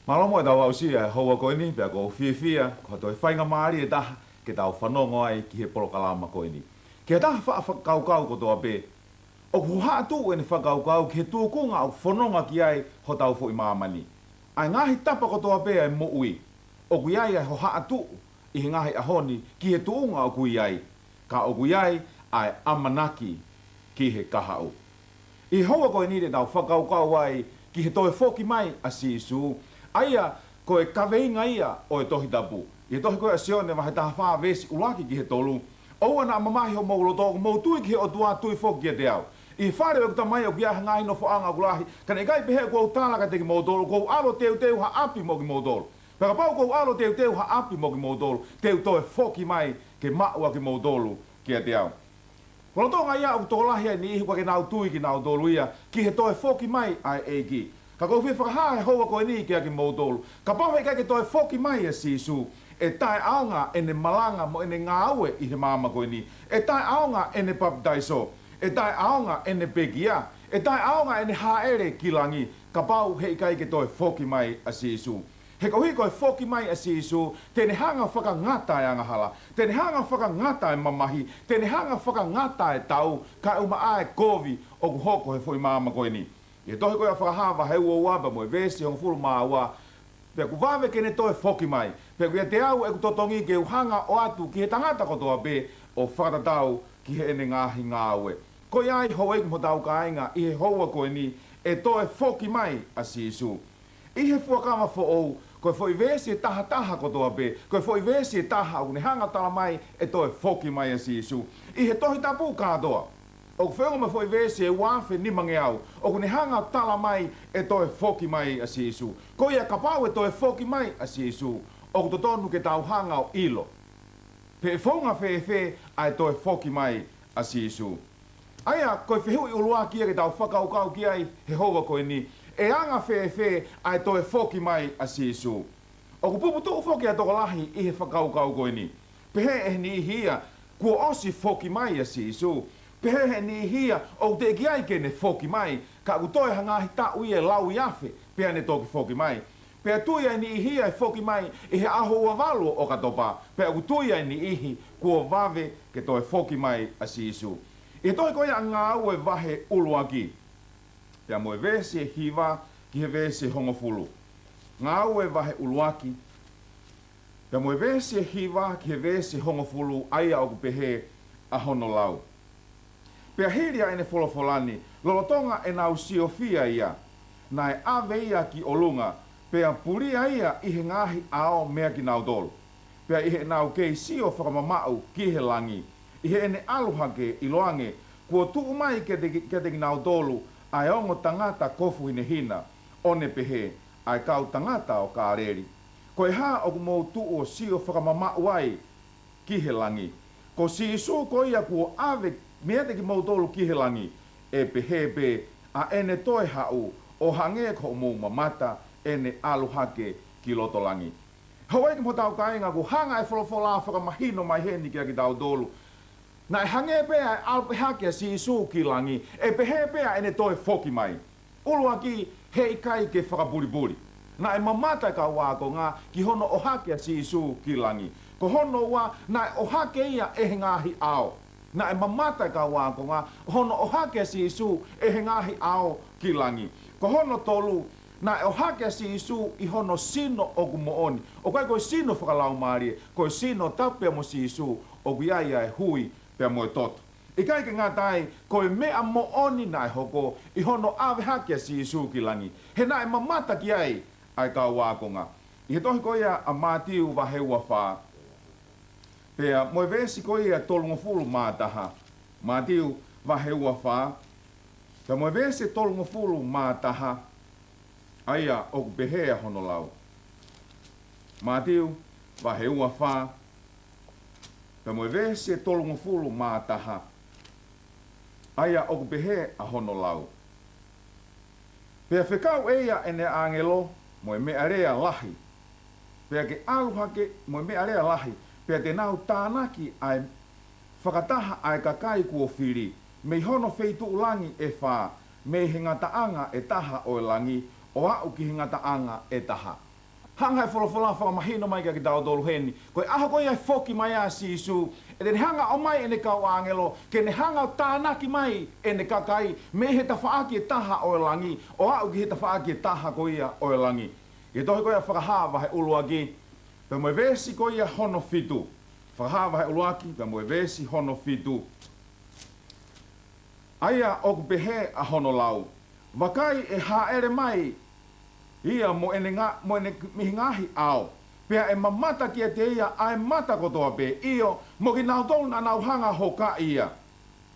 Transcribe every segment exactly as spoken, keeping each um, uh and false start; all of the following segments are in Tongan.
Mālō muʻa ʻetau aʻusia e houa ko eni, pea ʻoku ou fiefia ko ha toe faingamālie ʻe taha ke tau fanongo ai ki he polokalama ko eni. Ki ha taha faʻa fakakaukau kotoa pē, ʻoku hohaʻatuʻu ʻene fakakaukau ki he tūkunga ʻoku fononga ki ai hotau foʻi māmani. ʻA e ngaahi tapa kotoa pē ʻa e moʻui, ʻoku ʻi ai ʻa e hohaʻatuʻu ʻi he ngaahi ʻaho ni ki he tuʻunga ʻoku ʻi ai, ka ʻoku ʻi ai ʻa e ʻamanaki ki he kahaʻu. ʻI he houa ko eni te tau fakakaukau ai ki he toe foki mai ʻa Sīsū, ʻa ia ko e kaveinga ia ʻo e Tohi Tapu. ʻI he tohi ko ia ʻa Sione vahe taha fā veesi ʻuluaki ki he tolu, ʻoua naʻa mamahi homou loto, ʻoku mou tui ki he ʻOtua, tui foki kiate au. ʻI he fale ʻo ʻeku Tamai ʻoku ʻi ai ha ngaahi nofoʻanga ʻoku lahi, ka naʻe ʻikai pehē ʻoku ou tala kiate kimoutolu, ʻoku ou ʻalu ʻo teuteu ha ʻapi mo kimoutolu. Pea kapau ʻoku ou ʻalu ʻo teuteu ha ʻapi mo kimoutolu, te u toe foki mai ke maʻu ʻa kimoutolu kiate au. Lolotonga ia ʻoku tokolahi ʻa e niʻihi ʻoku ʻikai ke nau tui kinautolu ia ki he toe foki mai ʻa e ʻEiki. Ka ʻoku ou fie fakahā he houa ko eni kiate kimoutolu, kapau he ʻikai ke toe foki mai ʻa Sīsū, ʻe taʻeʻaonga ʻene malanga mo ʻene ngāue ʻi he māmani ko eni. ʻE taʻeʻaonga ʻene papitaiso. ʻE taʻeʻaonga ʻene pekia. ʻE taʻeʻaonga ʻene hāʻele ki langi, kapau he ʻikai ke toe foki mai ʻa Sīsū. He koeʻuhi ko e foki mai ʻa Sīsū, te ne hanga ʻo fakangata e angahala, te ne hanga ʻo fakangata e mamahi, te ne hanga ʻo fakangata e tau, kae ʻumaʻā e kovi ʻoku hoko he foʻi māmani ko eni. ʻI he tohi ko ia ʻa Fakahā vahe ua ua pea mo e veesi hongofulu mā ua, pea ʻoku vave ke ne toe foki mai, pea ʻoku ʻiate au ʻeku totongi ke u hanga ʻo ʻoatu ki he tangata kotoa pē ʻo fakatatau ki heʻene ngaahi ngāue. Ko ia ai, houʻeiki mo hotau kāinga, ʻi he houa ko eni, ʻe toe foki mai ʻa Sīsū. ʻI he Fuakava Foʻou, ko e foʻi veesi ʻe taha taha kotoa pē, ko e foʻi veesi ʻe taha ʻoku ne hanga ʻo tala mai ʻe toe foki mai ʻa Sīsū. ʻI he Tohi Tapu kātoa, ʻoku feʻunga mo e foʻi veesi ʻe ua afe nimangeau, ʻoku ne hanga ʻo tala mai ʻe toe foki mai ʻa Sīsū. Ko ia, kapau ʻe toe foki mai ʻa Sīsū, ʻoku totonu ke tau hanga ʻo ʻilo pe ʻe founga fēfē ʻa e toe foki mai ʻa Sīsū. ʻA ia, ko e fehuʻi ʻuluaki ia ke tau fakakaukau ki ai he houa ko eni, ʻe anga fēfē ʻa e toe foki mai ʻa Sīsū. ʻOku puputuʻu foki ʻa e tokolahi ʻi he fakakaukau ko eni. Pehē ʻe he niʻihi ia kuo ʻosi foki mai ʻa Sīsū. Pehē ʻe he niʻihi ia ʻoku teʻeki ai ke ne foki mai, ka ʻoku toe ha ngaahi taʻu ia ʻe lauiafe pea ne toki foki mai. Pea tui ʻa e niʻihi ia ʻe foki mai ʻi he ʻaho ua valu ʻo ʻOkatopa, pea ʻoku tui ʻa e niʻihi kuo vave ke toe foki mai ʻa Sīsū. ʻI he tohi ko ia ʻa Ngāue vahe ʻuluaki, pea mo e veesi ʻe hiva ki he veesi ʻe hongofulu. Ngāue vahe ʻuluaki, pea mo e veesi ʻe hiva ki he veesi ʻe hongofulu, ʻa ia ʻoku pehē ʻa hono lau: Pea hili ʻa ʻene folofola ni, lolotonga ʻenau siofia ia, naʻe ʻave ia ki ʻolunga, pea pulia ia ʻi he ngaahi ʻao meia kinautolu. Pea ʻi heʻenau kei sio fakamamaʻu ki he langi, ʻi heʻene ʻalu hake, ʻiloange, kuo tuʻu mai kiate, kiate kinautolu ʻa e ongo tangata kofu hinehina, ʻo ne pehē, ʻA e kau tangata ʻo Kāleli, ko e hā ʻoku mou tuʻu ʻo sio fakamamaʻu ai ki he langi? Ko Sīsū ko ia kuo ʻave meiate kimoutolu ki he langi, ʻe pehē pē ʻa ʻene toe haʻu, ʻo hangē ko hoʻomou mamata ʻene ʻalu hake ki loto langi. Houʻeiki mo hotau kāinga, ʻoku hanga ʻe he folofola ʻo fakamahino mai heni kiate kitautolu, naʻe hangē pē ʻa e ʻalu pē hake ʻa Sīsū ki langi, ʻe pehē pē ʻa ʻene toe foki mai. ʻUluaki, heʻikai ke fakapulipuli. Naʻe mamata e kau ākonga ki hono ʻohake ʻa Sīsū ki langi. Ko hono ua, naʻe ʻohake ia ʻe he ngaahi ʻao. Naʻe mamata e kau ākonga hono ʻohake ʻa Sīsū ʻe he ngaahi ʻao ki langi. Ko hono tolu, naʻe ʻohake ʻa Sīsū ʻi hono sino ʻoku moʻoni. ʻOku ʻikai ko e sino fakalaumālie, ko e sino tapu pea mo Sīsū, ʻoku ʻi ai ʻa e hui pea mo e toto. ʻIkai ke ngata ai, ko e meʻa moʻoni naʻe hoko ʻi hono ʻave hake ʻa Sīsū ki langi, he naʻe mamata ki ai ʻa e kau ākonga. ʻI he tohi ko ia ʻa Mātiu vahe ua fā, pea mo e veesi ko ia ʻe tolungofulu mā taha. Mātiu vahe ua fā, pea mo e veesi ʻe tolungofulu mā taha, ʻa ia ʻoku pehē ʻa hono lau. Mātiu vahe ua fā, pea mo e veesi ʻe tolungofulu mā taha, ʻa ia ʻoku pehē ʻa hono lau. Pea fekau ʻe ia ʻene ʻāngelo mo e meʻalea lahi, pea ke ʻalu hake mo e meʻalea lahi, pea te nau tānaki ʻa e fakataha ʻa e kakai kuo fili, mei hono feituʻu langi ʻe fā, mei he ngataʻanga ʻe taha ʻo e langi, ʻo aʻu ki he ngataʻanga ʻe taha. Hanga ʻe he folofola fakamahino mai kia kitautolu heni, ko e ʻaho ko ia ʻe foki mai ai ʻa Sīsū, ʻe te ne hanga ʻo ʻomai ʻene kau ʻāngelo, ke ne hanga ʻo tānaki mai ʻene kakai mei he tafaʻaki ʻe taha ʻo e langi, ʻo aʻu ki he tafaʻaki ʻe taha ko ia ʻo e langi. ʻI he tohi ko ia Fakahā vahe ʻuluaki, pea mo e veesi ko ia hono fitu. Fakahā vahe ʻuluaki, pea mo e veesi hono fitu. ʻA ia ʻoku pehē ʻa hono lau, vakai ʻe hāʻele mai ia mo ʻene nga-, mo ʻene mihi ngaahi ʻao, pea ʻe mamata kiate ia ʻa e mata kotoa pē, ʻio, mo kinautolu naʻa nau hanga ʻo hokaʻi ia,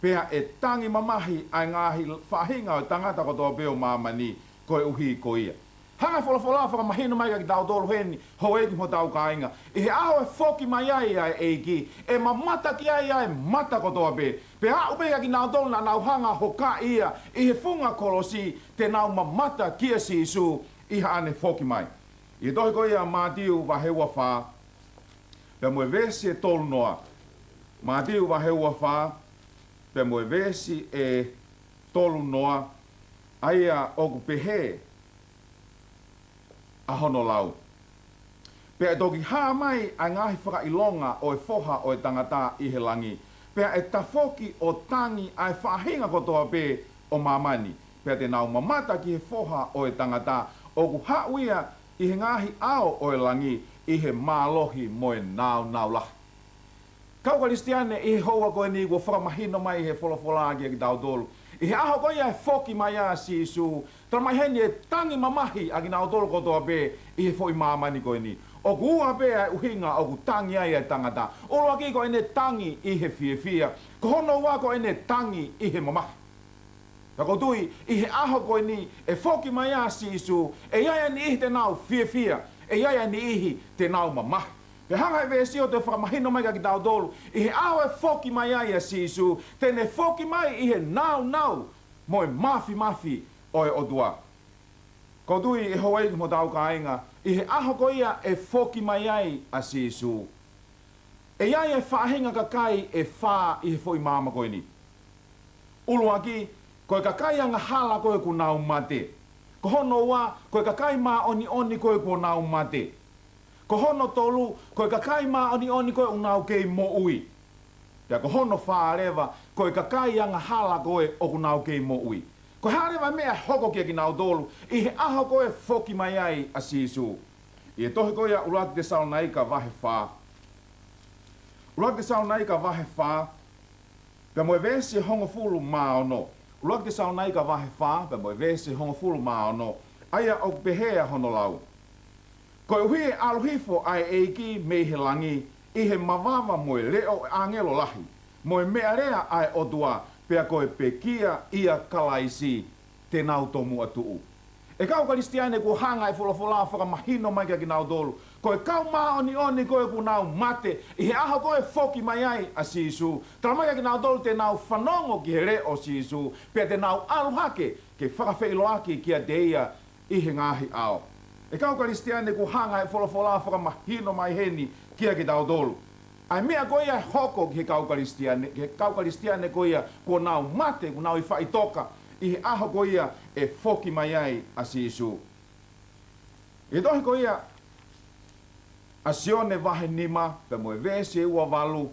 pea ʻe tangi mamahi ʻa e ngaahi faʻahinga ʻo e tangata kotoa pē ʻo māmani, koeʻuhi ko ia. Hanga ʻe he folofola fakamahino mai kia kitautolu heni, houʻeiki mo hotau kāinga, ʻi he ʻaho ʻe foki mai ai ʻa e ʻEiki, ʻe mamata ki ai ʻa e mata kotoa pē, pea aʻu pē kia kinautolu naʻa nau hanga ʻo hokaʻi ia ʻi he funga kolosi, te nau mamata kia Sīsū ʻi haʻane foki mai. ʻI he tohi ko ia Mātiu vahe ua fā, pea mo e veesi ʻe tolu noa. Mātiu vahe ua fā, pea mo e veesi ʻe tolu noa, ʻa ia ʻoku pehē ʻa hono lau, pea ʻe toki hā mai ʻa e ngaahi fakaʻilonga ʻo e Foha ʻo e Tangata ʻi he langi, pea ʻe tafoki ʻo tangi ʻa e faʻahinga kotoa pē ʻo māmani, pea te nau mamata ki he Foha ʻo e Tangata, ʻoku haʻu ia ʻi he ngaahi ʻao ʻo e langi, ʻi he mālohi mo e nāunau lahi. Kau Kalisitiane, ʻi he houa ko eni kuo fakamahino mai ʻe he folofola kia kitautolu, ʻi he ʻaho ko ia ʻe foki mai ai ʻa Sīsū, tala mai heni ʻe tangi mamahi ʻa kinautolu kotoa pē ʻi he foʻi māmani ko eni. ʻOku ua pē ʻa e ʻuhinga ʻoku tangi ai ʻa e tangata. ʻUluaki ko ʻene tangi ʻi he fiefia. Ko hono ua ko ʻene tangi ʻi he mamahi. Ka ʻoku ou tui, ʻi he ʻaho ko eni, ʻe foki mai ai ʻa Sīsū, ʻe ʻi ai ʻa e niʻihi te nau fiefia, ʻe ʻi ai ʻa e niʻihi te nau mamahi. Pea hanga ʻe he veesi ʻo toe fakamahino mai kia kitautolu, ʻi he ʻaho ʻe foki mai ai ʻa Sīsū, te ne foki mai ʻi he nāunau mo e māfimafi ʻo e ʻOtua. Ka ʻoku ou tui, ʻe houʻeiki mo hotau kāinga, ʻi he ʻaho ko ia ʻe foki mai ai ʻa Sīsū, ʻe ʻi ai e faʻahinga kakai ʻe fā ʻi he foʻi māmani ko eni. ʻUluaki, ko e kakai angahala ko ē kuo nau mate. Ko hono ua, ko e kakai māʻoniʻoni ko ē kuo nau mate. Ko hono tolu, ko e kakai māʻoniʻoni ko ē ʻoku nau kei moʻui. Pea ko hono fā leva, ko e kakai angahala ko ē ʻoku nau kei moʻui. Ko e hā leva e meʻa ʻe hoko kia kinautolu ʻi he ʻaho ko ē ʻe foki mai ai ʻa Sīsū? ʻI he tohi ko ia ʻUluaki Tesalonaika vahe fā. ʻUluaki Tesalonaika vahe fā, pea mo e veesi hongofulu mā ono. ʻUluaki Tesalonaika vahe fā, pea mo e veesi hongofulu mā ono. ʻA ia ʻoku pehē ʻa hono lau, koeʻuhi ʻe ʻalu hifo ʻa e ʻEiki mei he langi ʻi he mavava mo e leʻo ʻo e ʻāngelo lahi, mo e meʻalea ʻa e ʻOtua, pea ko e pekia ʻia Kalaisi te nau tomuʻa tuʻu. ʻE kau Kalisitiane, kuo hanga ʻe he folofola fakamahino mai kia kinautolu, ko e kau māʻoniʻoni ko ē kuo nau mate, ʻi he ʻaho ko ē ʻe foki mai ai ʻa Sīsū, tala mai kia kinautolu te nau fanongo ki he leʻo ʻo Sīsū, pea te nau ʻalu hake ke fakafeʻiloaki kiate ia ʻi he ngaahi ʻao. ʻE kau Kalisitiane, kuo hanga ʻe he folofola fakamahino mai heni kia kitautolu ʻa e meʻa ko ia ʻe hoko ki he kau Kalisitiane, ki he kau Kalisitiane ko ia kuo nau mate, kuo nau ʻi faʻitoka, ʻi he ʻaho ko ia ʻe foki mai ai ʻa Sīsū. ʻI he tohi ko ia ʻa Sione vahe nima, pea mo e veesi ʻe ua valu,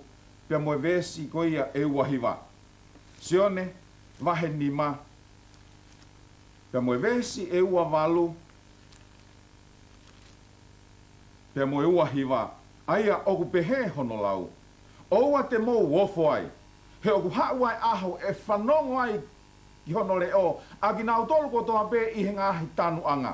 pea mo e veesi ko ia ʻe ua hiva. Sione vahe nima, pea mo e veesi ʻe ua valu, pea mo e ua hiva, ʻa ia ʻoku pehē hono lau, ʻoua te mou ofo ai, he ʻoku haʻu ʻa e ʻaho ʻe fanongo ai ki hono leʻo ʻa kinautolu kotoa pē ʻi he ngaahi tanuʻanga.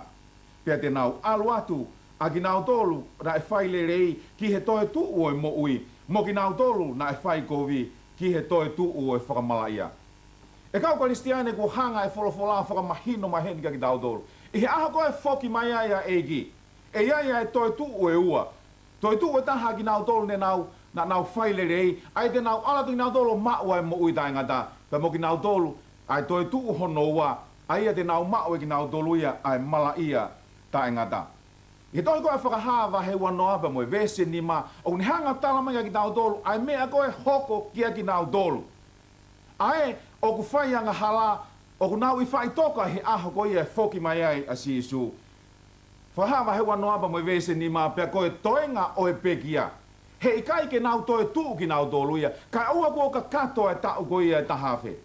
Pea te nau ʻalu atu ʻa kinautolu naʻe fai lelei ki he toetuʻu ʻo e moʻui, mo kinautolu naʻe fai kovi ki he toetuʻu ʻo e fakamalaʻia. ʻE kau Kalisitiane, kuo hanga ʻe he folofola fakamahino mai heni kia kitautolu, ʻi he ʻaho ko ē ʻe foki mai ai ʻa e ʻEiki, ʻe ʻi ai ʻa e toetuʻu ʻe ua. Toetuʻu ʻe taha ʻa kinautolu naʻa nau, naʻa nau fai lelei, ʻa ia te nau ʻalu atu kinautolu ʻo maʻu ʻa e moʻui taʻengata. Pea mo kinautolu, ʻa e toetuʻu hono ua, ʻa ia te nau maʻu ʻe kinautolu ia ʻa e malaʻia taʻengata. ʻI he tohi ko ia Fakahā vahe ua noa pea mo e veesi nima, ʻoku ne hanga ʻo tala mai kia kitautolu ʻa e meʻa ko ē ʻe hoko kia kinautolu, ʻa ē ʻoku fai angahala, ʻoku nau ʻi faʻitoka he ʻaho ko ia ʻe foki mai ai ʻa Sīsū. Fakahā vahe uanoa pea mo e veesi nima: Pea ko e toenga ʻo e pekia, he ʻikai ke nau toe tuʻu kinautolu ia, kae ʻoua kuo kakato ʻa e taʻu ko ia ʻe taha afe.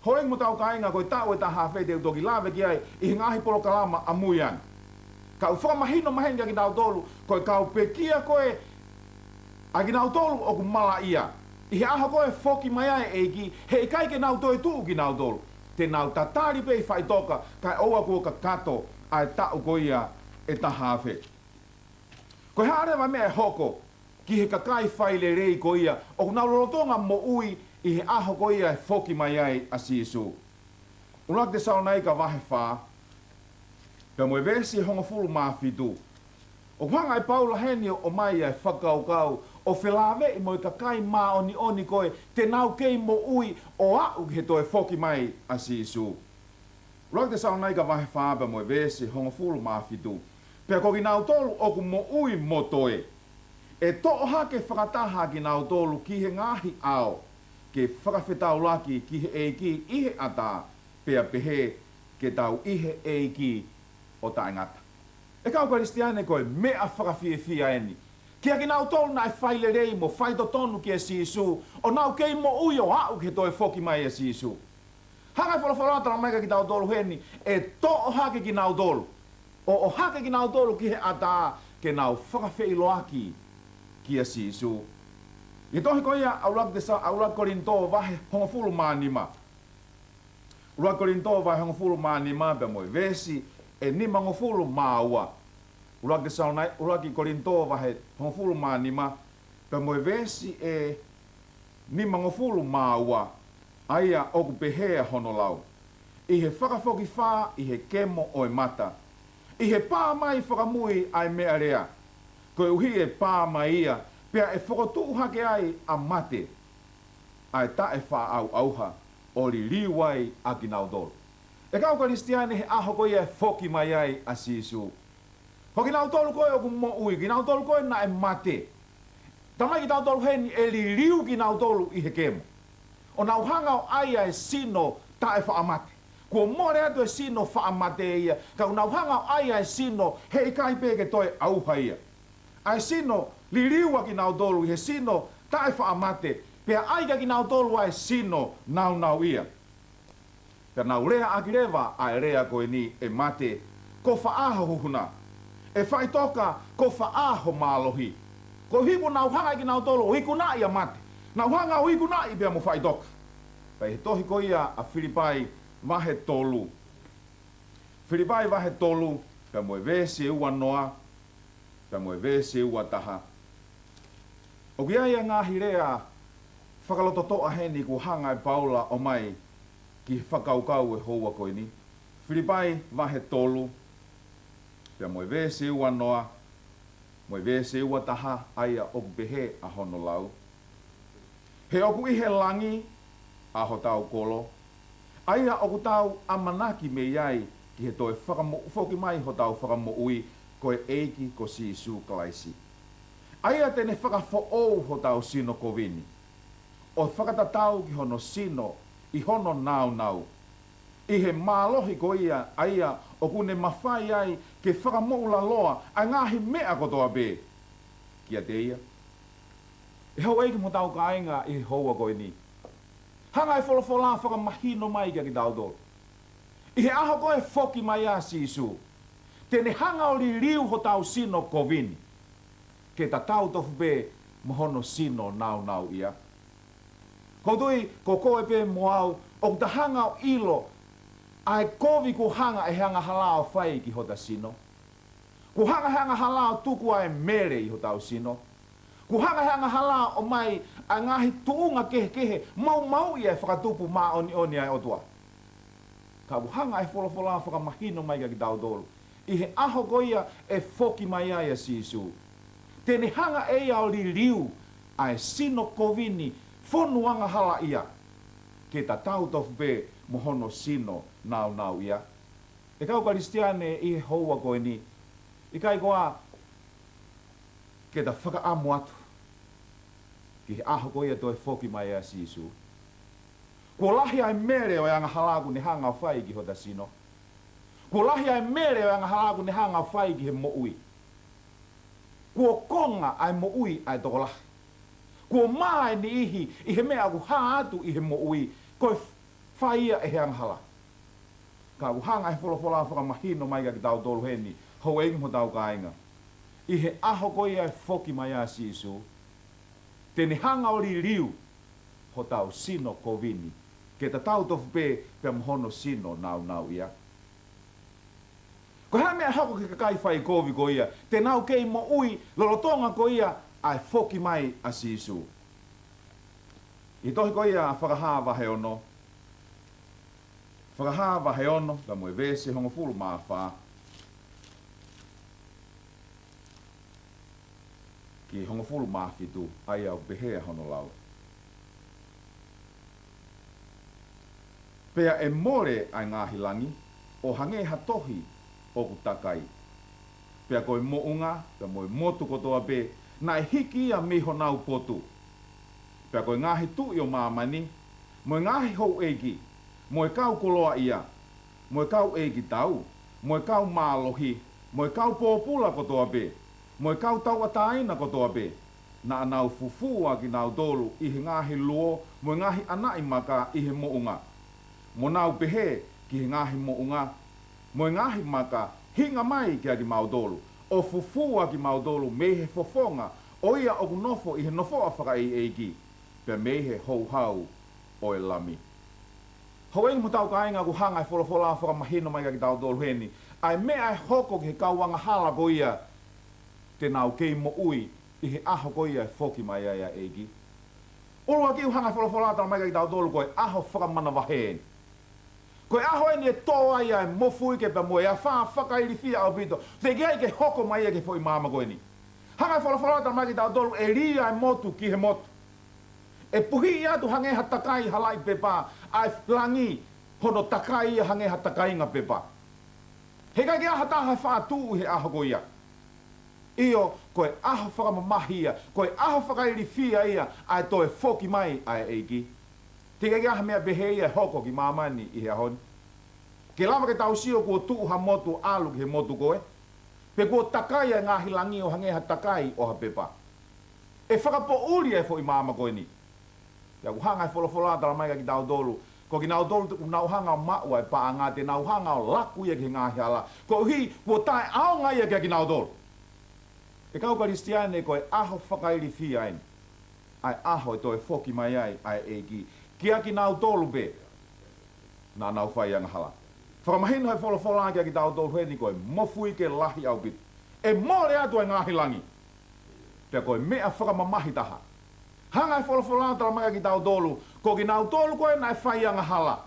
Houʻeiki mo e kau kāinga, ko e taʻu ʻe taha afe te u toki lave ki ai ʻi he ngaahi polokalama ʻamui ange. Ka ʻoku fakamahino mai heni kia kitautolu, ko e kau pekia ko ē ʻa kinautolu ʻoku malaʻia, ʻi he ʻaho ko ē ʻe foki mai ai e ʻEiki, he ʻikai ke nau toe tuʻu kinautolu. Te nau tatali pē ʻi faʻitoka, kae ʻoua kuo kakato ʻa e taʻu ko ia ʻe taha afe. Ko e hā leva e meʻa ʻe hoko ki he kakai failelei ko ia ʻoku nau lolotonga moʻui ʻi he ʻaho ko ia ʻe foki mai ai ʻa Sīsū? ʻUluaki Tesalonaika vahe fā, pea mo e veesi hongofulu mā fitu. ʻOku hanga ʻe Paula heni ʻo ʻomai ʻa e fakakaukau ʻo felāveʻi mo e kakai māʻoniʻoni ko ē te nau kei moʻui ʻo aʻu ki he toe foki mai ʻa Sīsū. ʻUluaki Tesalonaika vahe fā pea mo e veesi hongofulu mā fitu: Pea ko kinautolu ʻoku moʻui mo toe, ʻe toʻo hake fakataha ʻa kinautolu ki he ngaahi ʻao, ke fakafetaulaki ki he ʻEiki ʻi he ʻatā, pea pehē, ke tau ʻi he ʻEiki ʻo taʻengata. ʻE kau Kalisitiane, ko e meʻa fakafiefia eni kia kinautolu naʻe failelei mo faitotonu kia Sīsū, ʻo nau kei moʻui ʻo aʻu ki he toe foki mai ʻa Sīsū. Hanga ʻe he folofola ʻo talamai kia kitautolu heni, ʻe toʻo hake kinautolu, ʻo ʻohake kinautolu ki he ʻatā, ke nau fakafeʻiloaki kia Sīsū. ʻI he tohi ko ia ʻa ʻUluaki Tesa-, ʻa ʻUluaki Kolinitō vahe hongofulu mā nima. ʻUluaki Kolinitō vahe hongofulu mā nima pea mo e veesi ʻe nimangofulu mā ua. ʻUluaki Tesalonai-, ʻUluaki Kolinitō vahe hongofulu mā nima pea mo e veesi ʻe nimangofulu mā ua, ʻa ia ʻoku pehē ʻa hono lau: ʻI he fakafokifā ʻi he kemo ʻo e mata, ʻi he pā mai fakamui ʻa e meʻalea, koeʻuhi ʻe pā mai ia, pea ʻe fokotuʻu hake ai ʻa mate, ʻa e taʻefaʻaʻauʻauha, ʻo liliu ai ʻa kinautolu. ʻE kau Kalisitiane, he ʻaho ko ia ʻe foki mai ai ʻa Sīsū, ko kinautolu ko ē ʻoku moʻui, kinautolu ko ē naʻe mate, talamai kia kitautolu heni ʻe liliu kinautolu ʻi he kemo, ʻo nau hanga ʻo ʻai ʻa e sino taʻefaʻamate. Kuo mole atu e sino faʻa mate ia, ka ʻoku nau hanga ʻo ʻai ʻa e sino he ʻikai pē ke toe ʻauha ia. ʻA e sino liliu ʻa kinautolu ʻi he sino taʻefaʻamate, pea ʻai kia kinautolu ʻa e sino nāunauʻia. Pea nau leaʻaki leva ʻa e lea ko eni: ʻE mate, ko fē ho huhuna? ʻE faʻitoka, ko fē ho mālohi? Koeʻuhi kuo nau hanga ʻe kinautolu ʻo ikunaʻi ʻa mate. Nau hanga ʻo ikunaʻi pea mo faʻitoka. Pea ʻi he tohi ko ia ʻa Filipai vahe tolu. Filipai vahe tolu, pea mo e veesi ʻe uanoa, pea mo e veesi ʻe uataha. ʻOku ʻi ai ʻa e ngaahi lea fakalototoʻa heni kuo hanga ʻe Paula ʻo ʻomai ki he fakakaukau ʻo e houa ko eni. Filipai vahe tolu, pea mo e veesi ʻe uanoa, mo e veesi ʻe uataha, ʻa ia ʻoku pehē ʻa hono lau: He ʻoku ʻi he langi ʻa hotau kolo, ʻa ia ʻoku tau ʻamanaki mei ai ki he toe fakamo-, foki mai hotau Fakamoʻui, ko e ʻEiki ko Sīsū Kalaisi. ʻA ia te ne fakafoʻou hotau sino kovi ni, ʻo fakatatau ki hono sino ʻi hono nāunau, ʻi he mālohi ko ia, ʻa ia ʻoku ne mafai ai ke fakamoʻulaloa ʻa e ngaahi meʻa kotoa pē kiate ia. ʻE houʻeiki mo hotau kāinga ʻi he houa ko eni, hanga ʻe he folofola ʻo fakamahino mai kia kitautolu, ʻi he ʻaho ko ē ʻe foki mai ai ʻa Sīsū, te ne hanga ʻo liliu hotau sino kovi ni ke tatau tofu pē mo hono sino nāunauʻia. Kou tui ko koe pē mo au ʻoku ta hanga ʻo ʻilo ʻa e kovi kuo hanga ʻe he angahala ʻo fai ki hota sino. Kuo hanga ʻe he angahala ʻo tuku ʻa e mele ʻi hotau sino. Kuo hanga ʻe he angahala ʻo ʻomai ʻa e ngaahi tuʻunga kehekehe maumauʻi ʻa e fakatupu māʻoniʻoni ʻa e ʻOtua. Ka ʻoku hanga ʻe he folofola ʻo fakamahino mai kia kitautolu, ʻi he ʻaho ko ia ʻe foki mai ai ʻa Sīsū, te ne hanga ʻe ia ʻo liliu ʻa e sino kovi ni fonu angahalaʻia ke tatau tofu pē mo hono sino nāunauʻia. ʻE kau Kalisitiane ʻi he houa ko eni, ʻikai koā ke ta fakaʻamu atu ki he ʻaho ko ia ʻe toe foki mai ai ʻa Sīsū? Kuo lahi ʻa e mele ʻo e angahala ʻoku ne hanga ʻo fai ki hota sino. Kuo lahi ʻa e mele ʻo e angahala ʻoku ne hanga ʻo fai ki he moʻui. Kuo konga ʻa e moʻui ʻa e tokolahi. Kuo mā ʻa e niʻihi ʻi he meʻa ʻoku hā atu ʻi he moʻui, ko e fai ia ʻe he angahala. Ka ʻoku hanga ʻe he folofola ʻo fakamahino mai kiate kitautolu heni, houʻeiki mo hotau kāinga, ʻi he ʻaho ko ia ʻe foki mai ai ʻa Sīsū, te ne hanga ʻo liliu hotau sino kovi ni, ke tatau tofu pē pea mo hono sino nāunauʻia. Ko e hā e meʻa ʻe hoko ki he kakai fai kovi ko ia, te nau kei moʻui lolotonga ko ia ʻa e foki mai ʻa Sīsū? ʻI he tohi ko ia Fakahā vahe ono, Fakahā vahe ono, pea mo e veesi hongofulu mā fā ki he hongofulu mā fitu, ʻa ia ʻoku pehē ʻa hono lau: Pea ʻe mole ʻa e ngaahi langi, ʻo hangē ha tohi ʻoku takai. Pea ko e moʻunga, pea mo e motu kotoa pē, naʻe hiki ia mei honau potu. Pea ko e ngaahi tuʻi ʻo māmani, mo e ngaahi houʻeiki, mo e kau koloaʻia, mo e kau ʻeikitau, mo e kau mālohi, mo e kau pōpula kotoa pē, mo e kau tauʻatāina kotoa pē, naʻa nau fufū ʻa kinautolu ʻi he ngaahi luo mo e ngaahi ʻanaʻi maka ʻi he moʻunga. Mo nau pehē ki he ngaahi moʻunga mo e ngaahi maka, hinga mai kiate kimautolu, ʻo fufū ʻa kimautolu mei he fofonga ʻo ia ʻoku nofo ʻi he nofoʻa fakaʻeiʻeiki, pea mei he houhau ʻo e Lami. Houʻeiki mo hotau kāinga, ʻoku hanga ʻe he folofola ʻo fakamahino mai kiate kitautolu heni ʻa e meʻa ʻe hoko ki he kau angahala ko ia, te nau kei moʻui ʻi he ʻaho ko ia ʻe foki mai ai ʻa e ʻEiki. ʻUluaki, ʻoku hanga ʻe he folofola ʻo tala mai kiate kitautolu ko e ʻaho fakamanavahē eni. Ko e ʻaho eni ʻe tō ai ʻa e mofuike pea mo e afā fakailifia ʻaupito. Teʻeki ai ke hoko mai ia ki he foʻi māmani ko eni. Hanga ʻe he folofola ʻo tala mai kiate kitautolu ʻe lī ʻa e motu ki he motu. ʻE puhiʻi atu hangē ha takai halaʻi pepa ʻa e langi, hono takai ia hangē ha takainga pepa. Heʻikai ke ʻi ai ha taha ʻe faʻa tuʻu ʻi he ʻaho ko ia. ʻIo, ko e ʻaho fakamamahi ia, ko e ʻaho fakailifia ia ʻa e toe foki mai ʻa e ʻEiki. Teʻeki ai ke ʻi ai ha meʻa pehē ia ʻe hoko ki māmani ʻi he ʻaho ni. Ke lava ke tau sio kuo tuʻu ha motu ʻalu ki he motu ko ē, pe kuo takai ʻa e ngaahi langi ʻo hangē ha takai ʻo ha pepa. ʻE fakapoʻuli ʻa e foʻi māmani ko eni. Pea ʻoku hanga ʻe he folofola ʻo tala mai kiate kitautolu, ko kinautolu ʻoku nau hanga ʻo maʻu ʻa e paʻanga, te nau hanga ʻo laku ia ki he ngaahi hala, koeʻuhi kuo taʻeʻaonga ia kiate kinautolu. ʻE kau Kalisitiane, ko e ʻaho fakailifia eni ʻa e ʻaho ʻe toe foki mai ai ʻa e ʻEiki kiate kinautolu pē naʻa nau fai angahala. Fakamahino ʻe he folofola kiate kitautolu heni ko e mofuike lahi ʻaupito. ʻE mole atu ʻa e ngaahi langi. Pea ko e meʻa fakamamahi taha, hanga ʻe he folofola ʻo tala mai kiate kitautolu, ko kinautolu ko ē naʻe fai angahala,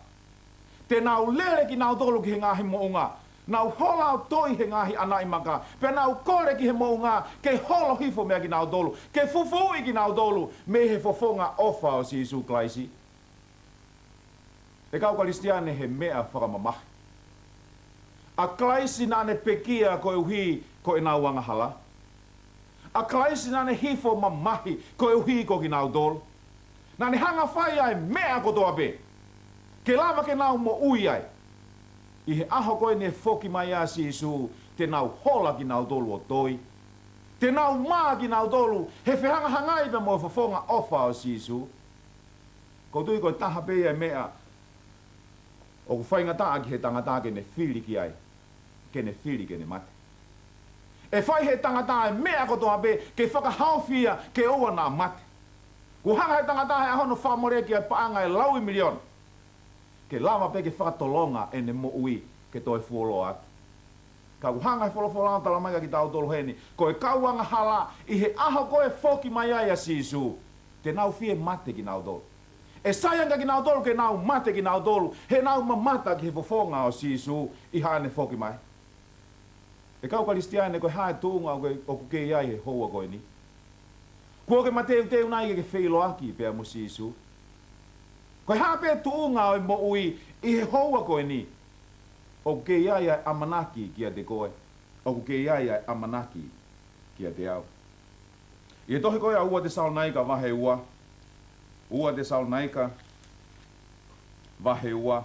te nau lele kinautolu ki he ngaahi moʻunga, nau hola ʻo toi he ngaahi ʻanaʻi maka, pea nau kole ki he moʻunga ke holo hifo meia kinautolu, ke fufuuʻi kinautolu mei he fofonga ʻofa ʻo Sīsū Kalaisi. ʻE kau Kalisitiane, he meʻa fakamamahi. ʻA Kalaisi naʻa ne pekia koeʻuhi ko ʻenau angahala. ʻA Kalaisi naʻa ne hifo mamahi koeʻuhi ko kinautolu. Naʻa ne hanga ʻo fai ʻa e meʻa kotoa pē ke lava ke nau moʻui ai. ʻI he ʻaho ko eni ʻe foki mai ai ʻa Sīsū, te nau hola kinautolu ʻo toi. Te nau mā kinautolu he fehangahangai pea mo e fofonga ʻofa ʻo Sīsū. ʻOku ou tui ko e taha pē ia e meʻa ʻoku faingataʻa ki he tangata ke ne fili ki ai, ke ne fili ke ne mate. ʻE fai ʻe he tangata ʻa e meʻa kotoa pē ke fakahaofi ia ke ʻoua naʻa mate. Kuo hanga ʻe he tangata he ʻaho ni ʻo fakamoleki ʻa e paʻanga ʻe laui miliona ke lava pē ke fakatolonga ʻene moʻui ke toe fuoloa atu. Ka ʻoku hanga ʻe he folofola ʻo tala mai kiate kitautolu heni, ko e kau angahala ʻi he ʻaho ko ē ʻe foki mai ai ʻa Sīsū, te nau fie mate kinautolu. ʻE sai ange kia kinautolu ke nau mate kinautolu, he nau mamata ki he fofonga ʻo Sīsū ʻi haʻane foki mai. ʻE kau Kalisitiane, ko e hā e tuʻunga ʻoku, ʻoku ke ʻi ai he houa ko eni? Kuo ke mateuteu nai ke ke feʻiloaki pea mo Sīsū? Ko e hā pē tuʻunga ʻo e moʻui ʻi he houa ko eni, ʻoku ke ʻi ai ʻa e ʻamanaki kiate koe, ʻoku ke ʻi ai ʻa e ʻamanaki kiate au. ʻI he tohi ko ia ʻa ua Tesalonaika vahe ua, ua Tesalonaika vahe ua,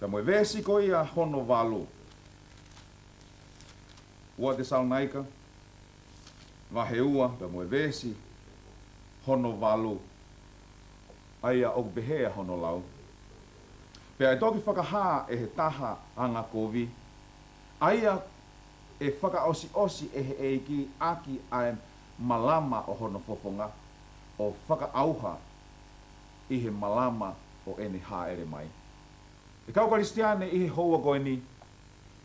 Pea mo e veesi ko ia hono valu. Ua Tesalonaika, vahe ua, pea mo e veesi hono valu. ʻA ia ʻoku pehē ʻa hono lau: Pea ʻe toki fakahā ʻe he taha angakovi, ʻa ia ʻe fakaʻosiʻosi ʻe he ʻEiki ʻaki ʻa e malama ʻo hono fofonga, ʻo fakaʻauha ʻi he malama ʻo ʻene hāʻele mai. ʻE kau Kalisitiane, ʻi he houa ko eni,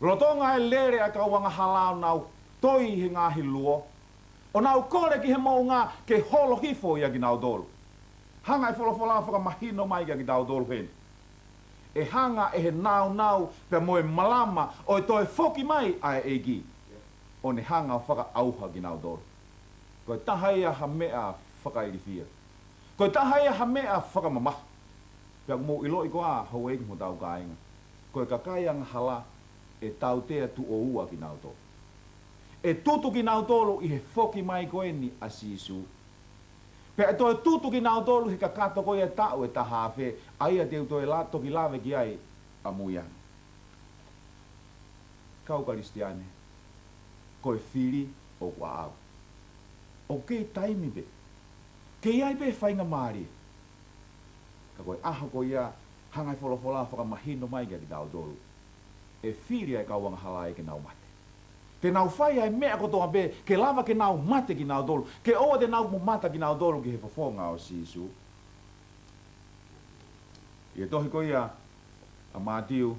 lolotonga e lele ʻa e kau angahala ʻo nau toi ʻi he ngaahi luo, ʻo nau kole ki he moʻunga ke holo hifo ʻia kinautolu, hanga ʻe he folofola ʻo fakamahino mai kia kitautolu heni, ʻe hanga ʻe he nāunau pea mo e malama ʻo e toe foki mai ʻa e ʻEiki, ʻo ne hanga ʻo fakaʻauha kinautolu. Ko e taha ia ha meʻa fakailifia. Ko e taha ia ha meʻa fakamamafa. Pea ʻoku mou ʻiloʻi koā, houʻeiki mo hotau kāinga, ko e kakai angahala ʻe tautea tuʻo ua kinautolu. ʻE tutu kinautolu ʻi he foki mai ko eni ʻa Sīsū. Pea ʻe toe tutu kinautolu he kakato ko ia e taʻu ʻe taha afe, ʻa ia te u toe la-, toki lave ki ai ʻamui ange. Kau Kalisitiane, ko e fili ʻoku ʻaʻau. ʻOku kei taimi pē. Kei ʻi ai pē faingamālie. Ka ko e ʻaho ko ia, hanga ʻe he folofola ʻo fakamahino mai kia kitautolu, ʻe fili ʻa e kau angahala ia ke nau mate. Te nau fai ʻa e meʻa kotoa pē ke lava ke nau mate kinautolu, ke ʻoua te nau mamata kinautolu ki he fofonga ʻo Sīsū. ʻI he tohi ko ia ʻa Mātiu,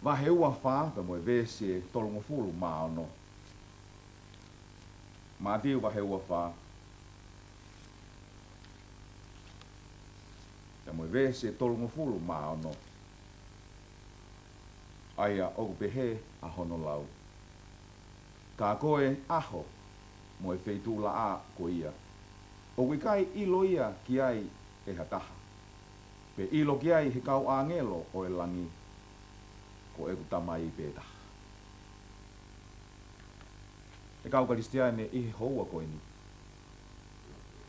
vahe ua fā, pea mo e veesi ʻe tolungofulu mā ono. Mātiu vahe ua fā, pea mo e veesi ʻe tolungofulu mā ono. ʻA ia ʻoku pehē ʻa hono lau: Ka ko e ʻaho mo e feituʻulaʻā ko ia, ʻoku ʻikai ʻilo ia ki ai ʻe ha taha, pe ʻilo ki ai ʻe he kau ʻāngelo ʻo e langi, ko ʻeku Tamai pē taha. ʻE kau Kalisitiane, ʻi he houa ko eni,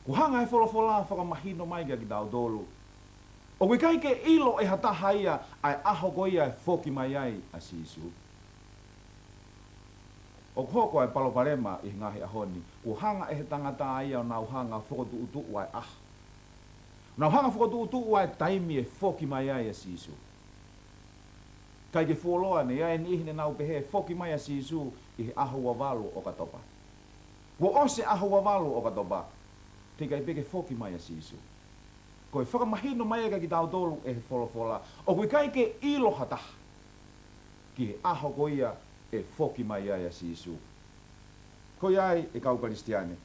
kuo hanga ʻe he folofola ʻo fakamahino mai kia kitautolu, ʻoku ʻikai ke ʻilo ʻe ha taha ia ʻa e ʻaho ko ia ʻe foki mai ai ʻa Sīsū. ʻOku hoko ʻa e palopalema ʻi he ngaahi ʻaho ni, kuo hanga ʻe he tangata ia ʻo nau hanga ʻo fokotuʻutuʻu ʻa e ʻaho. Nau hanga ʻo fokotuʻutuʻu ʻa e taimi ʻe foki mai ai ʻa Sīsū. ʻIkai ke fuoloa, ne ʻi ai e niʻihi ne nau pehē ʻe foki mai ʻa Sīsū ʻi he ʻaho ua valu ʻo ʻOkatopa. Kuo ʻosi e ʻaho ua valu ʻo ʻOkatopa, teʻeki ai pē ke foki mai ʻa Sīsū. Ko e fakamahino mai ia kia kitautolu ʻe he folofola, ʻoku ʻikai ke ʻilo ha taha ki he ʻaho ko ia ʻe foki mai ai ʻa Sīsū. Ko ia ai, ʻe kau Kalisitiane,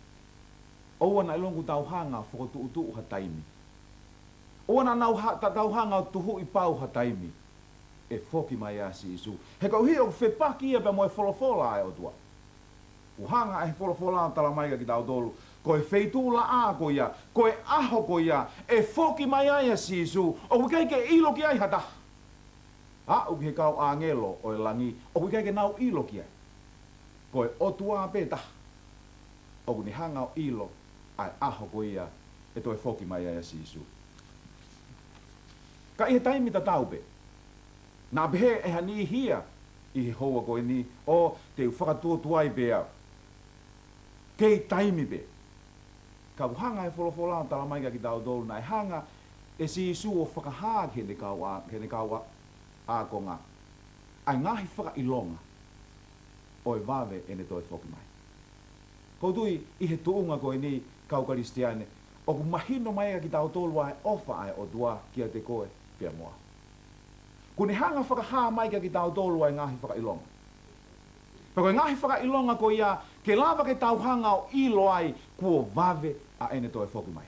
ʻoua naʻa ʻilonga ʻoku tau hanga ʻo fokotuʻutuʻu ha taimi. ʻOua naʻa nau ha-, ta-, tau hanga ʻo tuhuʻi pau ha taimi ʻe foki mai ai ʻa Sīsū. He koeʻuhi ʻoku fepaki ia pea mo e folofola ʻa e ʻOtua. Kuo hanga ʻe he folofola ʻo tala mai kia kitautolu, ko e feituʻulaʻā ko ia, ko e ʻaho ko ia ʻe foki mai ai ʻa Sīsū, ʻoku ʻikai ke ʻilo ki ai ha taha. Aʻu ki he kau ʻāngelo ʻo e langi, ʻoku ʻikai ke nau ʻilo ki ai. Ko e ʻOtua pē taha ʻoku ne hanga ʻo ʻilo ʻa e ʻaho ko ia ʻe toe foki mai ai ʻa Sīsū. Ka ʻi he taimi tatau pē, naʻa pehē ʻe ha niʻihi ia ʻi he houa ko eni, ʻo te u fakatuotuai pē au. Kei taimi pē. Ka kuo hanga ʻe he folofola ʻo tala mai kia kitautolu, naʻe hanga ʻe Sīsū ʻo fakahā ki heʻene kau ā-, ki heʻene kau ā-, ākonga ʻa e ngaahi fakaʻilonga ʻo e vave ʻene toe foki mai. ʻOku ou tui ʻi he tuʻunga ko eni, kau Kalisitiane, ʻoku mahino mai kia kitautolu ʻa e ʻofa ʻa e ʻOtua kiate koe pea mo au. Kuo ne hanga ʻo fakahā mai kia kitautolu ʻa e ngaahi fakaʻilonga. Pea ko e ngaahi fakaʻilonga ko ia, ke lava ke tau hanga ʻo ʻilo ai kuo vave ʻa ʻene toe foki mai.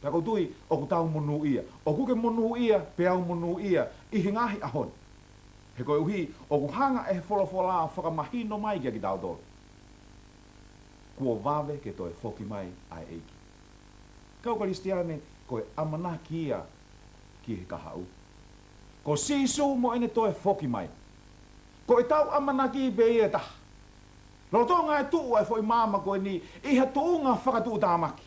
Pea ʻoku ou tui ʻoku tau monūʻia. ʻOku ke monūʻia, pea u monūʻia ʻi he ngaahi ʻaho ni. He koeʻuhi ʻoku hanga ʻe he folofola ʻo fakamahino mai kia kitautolu, kuo vave ke toe foki mai ʻa e ʻEiki. Kau Kalisitiane, ko e ʻamanaki ia ki he kahaʻu. Ko Sīsū mo ʻene toe foki mai, ko ʻetau ʻamanaki pē ia ʻe taha. Lolotonga e tuʻu ʻa e foʻi māmani ko eni ʻi ha tuʻunga fakatuʻutāmaki,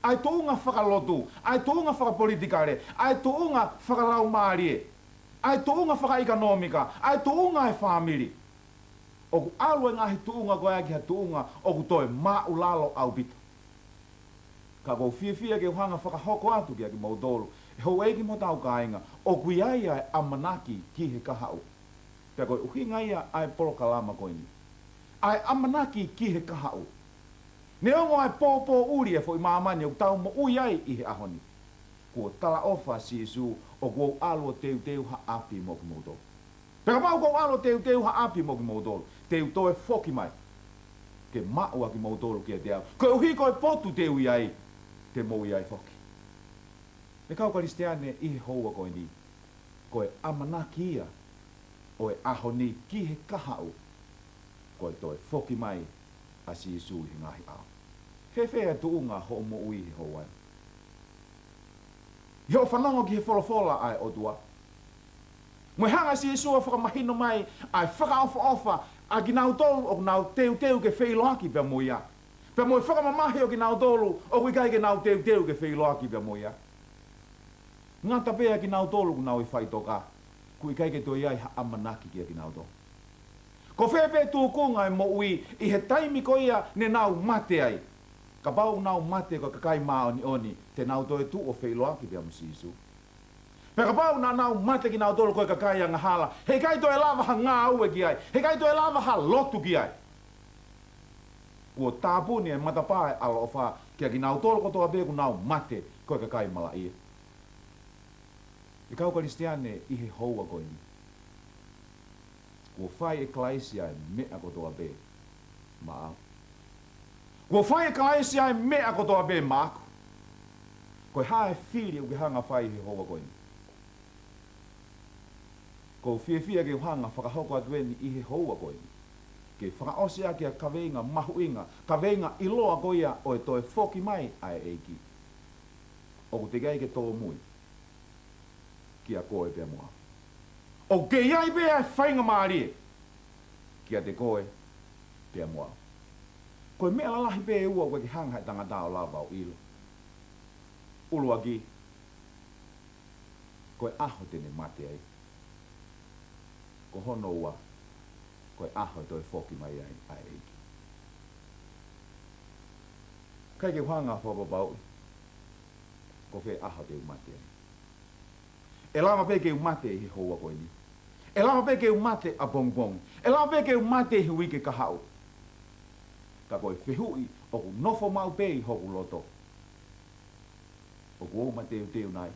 ʻa e tuʻunga fakalotu, ʻa e tuʻunga fakapolitikale, ʻa e tuʻunga fakalaumālie, ʻa e tuʻunga fakaʻekonōmika, ʻa e tuʻunga ʻo e fāmili. ʻOku ʻalu e ngaahi tuʻunga ko ia ki ha tuʻunga ʻoku toe māʻulalo ʻaupito. Ka ʻoku ou fiefia ke u hanga ʻo fakahoko atu kiate kimoutolu, ʻe houʻeiki mo hotau kāinga, ʻoku ʻi ai ʻa e ʻamanaki ki he kahaʻu. Pea ko e ʻuhinga ia ʻa e polokalama ko eni. ʻA e ʻamanaki ki he kahaʻu. Neongo ʻa e pōpōʻuli ʻa e foʻi māmani ʻoku tau moʻui ai ʻi he ʻaho ni, kuo talaʻofa ʻa Sīsū, ʻoku ou ʻalu ʻo teuteu ha ʻapi mo kimoutolu. Pea kapau ʻoku ou ʻalu ʻo teuteu ha ʻapi mo kimoutolu, te u toe foki mai ke maʻu ʻa kimoutolu kiate au, koeʻuhi ko e potu te u ʻi ai, te mou ʻi ai foki. ʻE kau Kalisitiane, ʻi he houa ko eni, ko e ʻamanaki ia ʻo e ʻaho ni ki he kahaʻu, ko e toe foki mai ʻa Sīsū ʻi he ngaahi ʻao. Fēfē ʻa e tuʻunga hoʻo moʻui he houa ni? ʻI hoʻo fanongo ki he folofola ʻa e ʻOtua, mo e hanga ʻe Sīsū ʻo fakamahino mai ʻa e fakaʻofoʻofa ʻa kinautolu ʻoku nau teuteu ke feʻiloaki pea mo ia, pea mo e fakamamahi ʻo kinautolu ʻoku ʻikai ke nau teuteu ke feʻiloaki pea mo ia. Ngata pē ʻa kinautolu ʻoku nau ʻi faʻitoka, ʻoku ʻikai ke toe ʻi ai ha ʻamanaki kiate kinautolu. Ko fē pē tūkunga ʻo e moʻui ʻi he taimi ko ia ne nau mate ai, kapau ʻoku nau mate ko e kakai māʻoniʻoni, te nau toe tuʻu ʻo feʻiloaki pea mo Sīsū. Pea kapau naʻa nau mate kinautolu ko e kakai angahala, heʻikai toe lava ha ngāue ki ai, heʻikai toe lava ha lotu ki ai. Kuo tāpuni e matapā ʻo e ʻaloʻofa kiate kinautolu kotoa pē ʻoku nau mate ko e kakai malaʻia. ʻE kau Kalisitiane, ʻi he houa ko eni, kuo fai ʻe Kalaisi ʻa e meʻa kotoa pē maʻau. Kuo fai ʻe Kalaisi ʻa e meʻa kotoa pē maʻaku. Ko e hā e fili ʻoku ke hanga ʻo fai he houa ko eni? ʻOku ou fiefia ke u hanga ʻo fakahoko atu eni ʻi he houa ko eni, ke fakaʻosi ʻaki ʻa e kaveinga mahuʻinga, kaveinga ʻiloa ko ia ʻo e toe foki mai ʻa e ʻEiki. ʻOku teʻeki ai ke tōmui kia koe pea mo au. ʻOku kei ʻi ai pē ʻa e faingamālie kiate koe pea mo au. Ko e meʻa lalahi pē ʻe ua ʻoku ʻikai ke hanga ʻe he tangata ʻo lava ʻo ʻilo. ʻUluaki, ko e ʻaho te ne mate ai. Ko hono ua, ko e ʻaho ʻe toe foki mai ai ʻa e ʻEiki. ʻIkai ke u hanga ʻo fakapapauʻi ko fē ʻaho te u mate ai. ʻE lava pē ke u mate ʻi he houa ko eni. ʻE lava pē ke u mate ʻapongipongi. ʻE lava pē ke u mate ʻi he uike kahaʻu. Ka ko e fehuʻi ʻoku nofo maʻu pē ʻi hoku loto, ʻoku ou mateuteu nai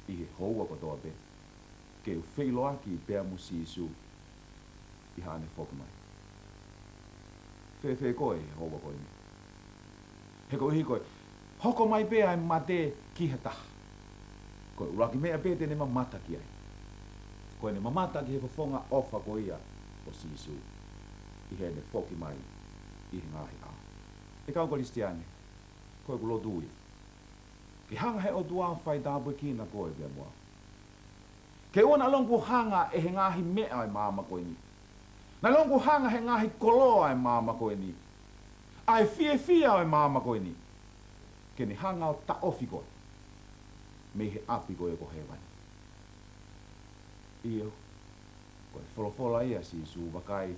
ʻi he houa kotoa pē ke u feʻiloaki pea mo Sīsū ʻi haʻane foki mai? Fēfē koe he houa ko eni? He koeʻuhi ko e hoko mai pē ʻa e mate ki ha taha, ko e ʻuluaki meʻa pē te ne mamata ki ai, ko ʻene mamata ki he fofonga ʻofa ko ia ʻo Sīsū ʻi heʻene foki mai ʻi he ngaahi ʻao. ʻE kau Kalisitiane, ko ʻeku lotu ia, ke hanga ʻe he ʻOtua ʻo faitāpuekina koe pea mo au. Ke ʻoua naʻa ʻiloange kuo hanga ʻe he ngaahi meʻa ʻo e māmani ko eni, naʻa ʻiloange kuo hanga ʻe he ngaahi koloa ʻo e māmani ko eni, ʻa e fiefia ʻo e māmani ko eni, ke ne hanga ʻo taʻofi koe mei he ʻapi ko ia ko hēvani. ʻIo, ko e folofola ia ʻa Sīsū, vakai,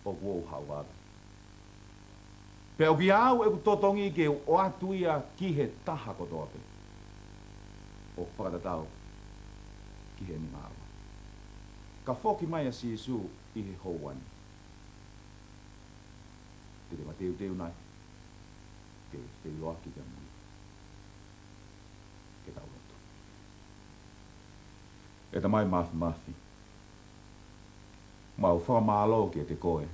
ʻoku ou haʻu ʻave. Pea ʻoku ʻiate au ʻeku totongi ke u ʻoatu ia ki he taha kotoa pē ʻoku fakatatau ki heʻene ngāue. Ka foki mai ʻa Sīsū ʻi he houa ni, te te mateuteu nai ke feʻiloaki pea mo ia? Ke tau lotu. ʻE Tamai Māfimafi, mau fakamālō kiate koe,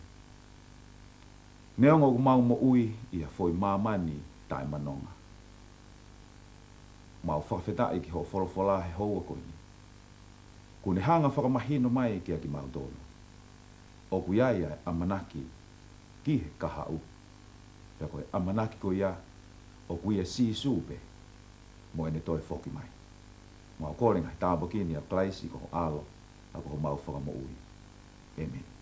neongo ʻoku mau moʻui ʻi ha foʻi māmani taʻemanonga. Mau fakafetaʻi ki hoʻo folofola he houa ko eni, kuo ne hanga ʻo fakamahino mai kiate kimautolu ʻoku ʻi ai ʻa e ʻamanaki ki he kahaʻu. Pea ko e ʻamanaki ko ia ʻoku ʻia Sīsū pē mo ʻene toe foki mai. Mau kole e ngaahi tāpuaki ni ʻia Kalaisi ko ho ʻAlo, ʻa ia ko homau Fakamoʻui. ʻĒmeni.